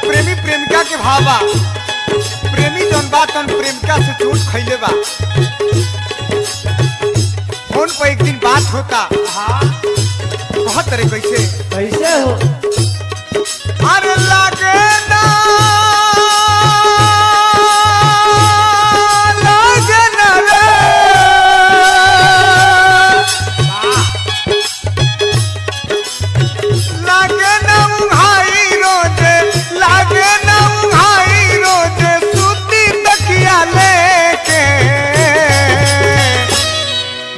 प्रेमी प्रेमिका के भाव बा। प्रेमी जौन बा तौन प्रेमिका से चोट खइले बा। फोन पर एक दिन बात होता। हाँ। बहुत तरह कैसे कैसे हो? अरे लागे ना, लागे ना रे, लागे ना उघाई रोजे, लागे ना उघाई रोजे, सूती तकिया लेके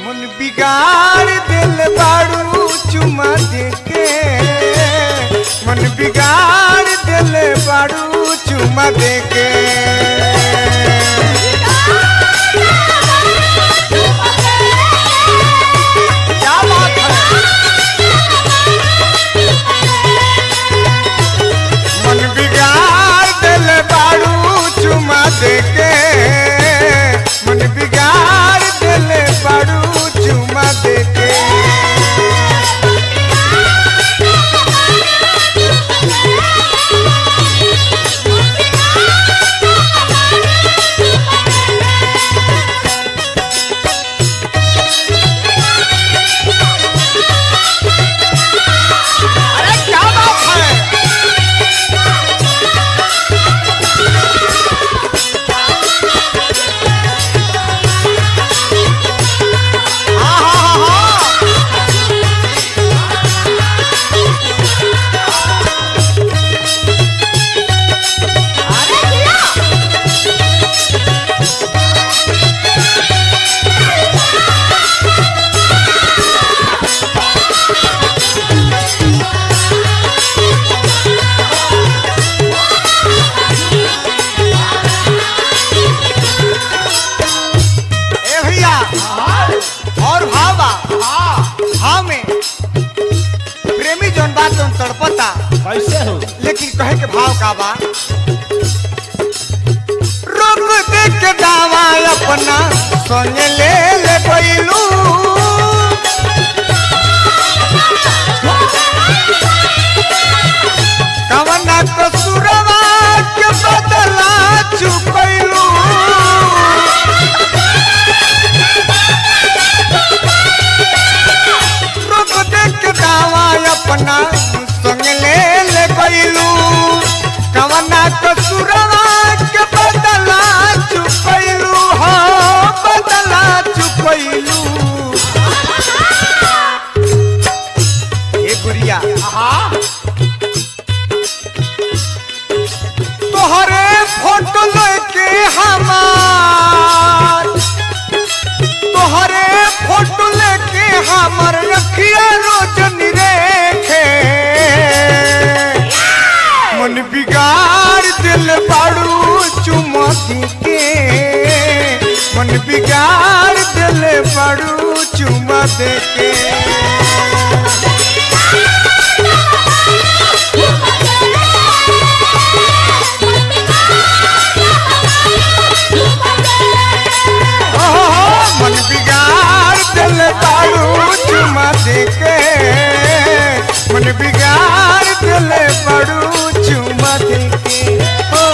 मन बिगाड़ दिल बाड़ू चुमा देके, मन बिगाड़ दिल बाड़ू चुमा देके। क्या बात है? मन बिगाड़ दिल बाड़ू चुमा देके, मन बिगाड़ दिल बाड़ू चुमा देके। अरे क्या बात है? हाँ हाँ हाँ हाँ। ए भैया, और भाव बा। भाव में प्रेमी जौन बात तौन तड़पता। कैसे हो? लेकिन कहे के भाव का बा। रोक दे के दावा अपना संग ले ले गइलू, कवना कसूरवा के बदला चुकैलू। रोक दे के दावा अपना संग ले ले गइलू, कवना कसूरवा के बदला चुकैलू, हो बदला चुकैलू। ए गुड़िया, हाँ। तोहरे फोटो लेके हमार, तोहरे फोटो लेके हमर रखिया रोजन रेखे, मन बिगाड़ दिल बाड़ू चुमा के, मन बिगाड़ दिल बाड़ू चुमा देके। ओहो, मन बिगाड़ दिल बाड़ू चुमा देके, मन बिगाड़ दिल बाड़ू चुमा देके। ओ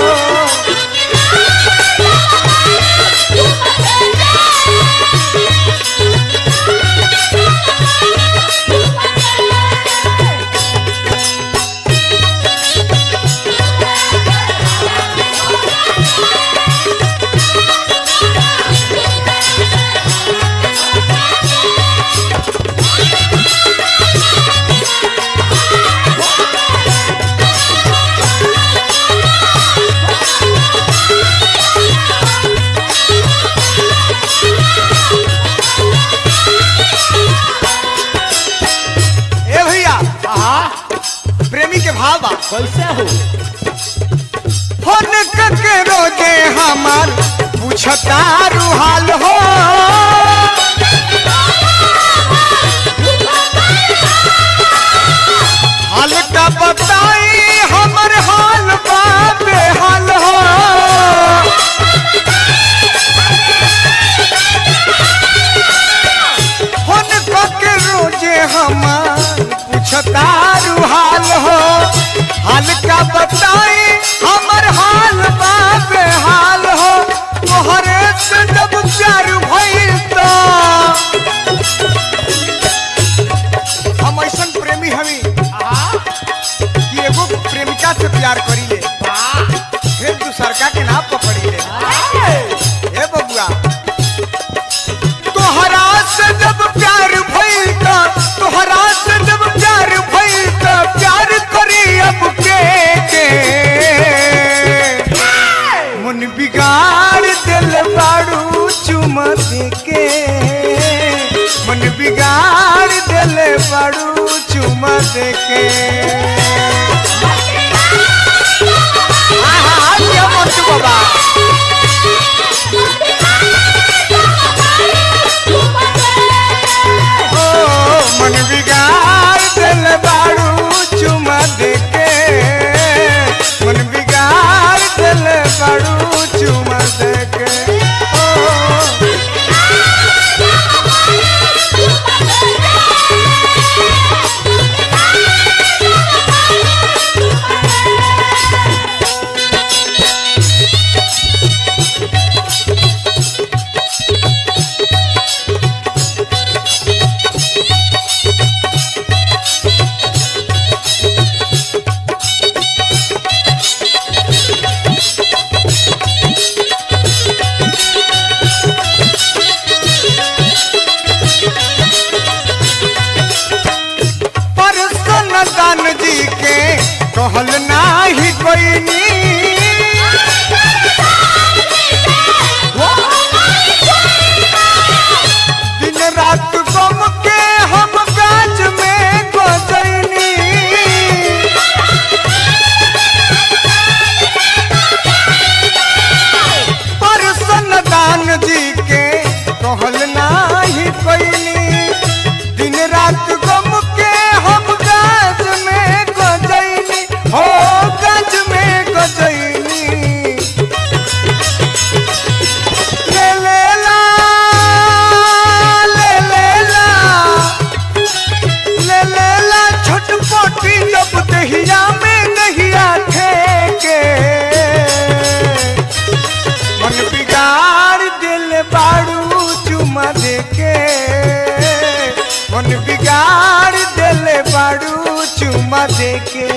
ए भैया, हाँ। प्रेमी के भाव बा। कैसे हो? फोन करके रोजे हमार पूछता रुहाल हो, हाल का बताई हमर हाल बा बेहाल हो। फोन करके रोजे हमार पूछता रुहाल हो, हाल का बताई प्यार करी ले, फिर तू सरका के ना पकड़ी ले। ए बबुआ तोहरा से जब प्यार भइल त, तोहरा से जब प्यार भइल त, प्यार करी अब के मन बिगाड़ दिल बाड़ू चुमा के, मन बिगाड़ दिल बाड़ू चुमा के। आहा क्या मंटू बाबा। ओ मन बिगाड़ दिल बाड़ू चुमा देके, मन बिगाड़ दिल बाड़ू चुमा देके। ओ दान जी के कहल नाही कोई, दिन रात गम के हम गाज में गोजैनी। परसन दान जी के कहल नाही कोई, दिन रात गम के हम गाज में गजैनी, हो गाज में गजैनी। ले ले ला, ले ले ला, ले ले ला छटपटी जब दहिया में दहिया ठेके, मन बिगाड़ दिल बाड़ू चुमा देके, मन बिगाड़ दिल बाड़ू चुमा देके।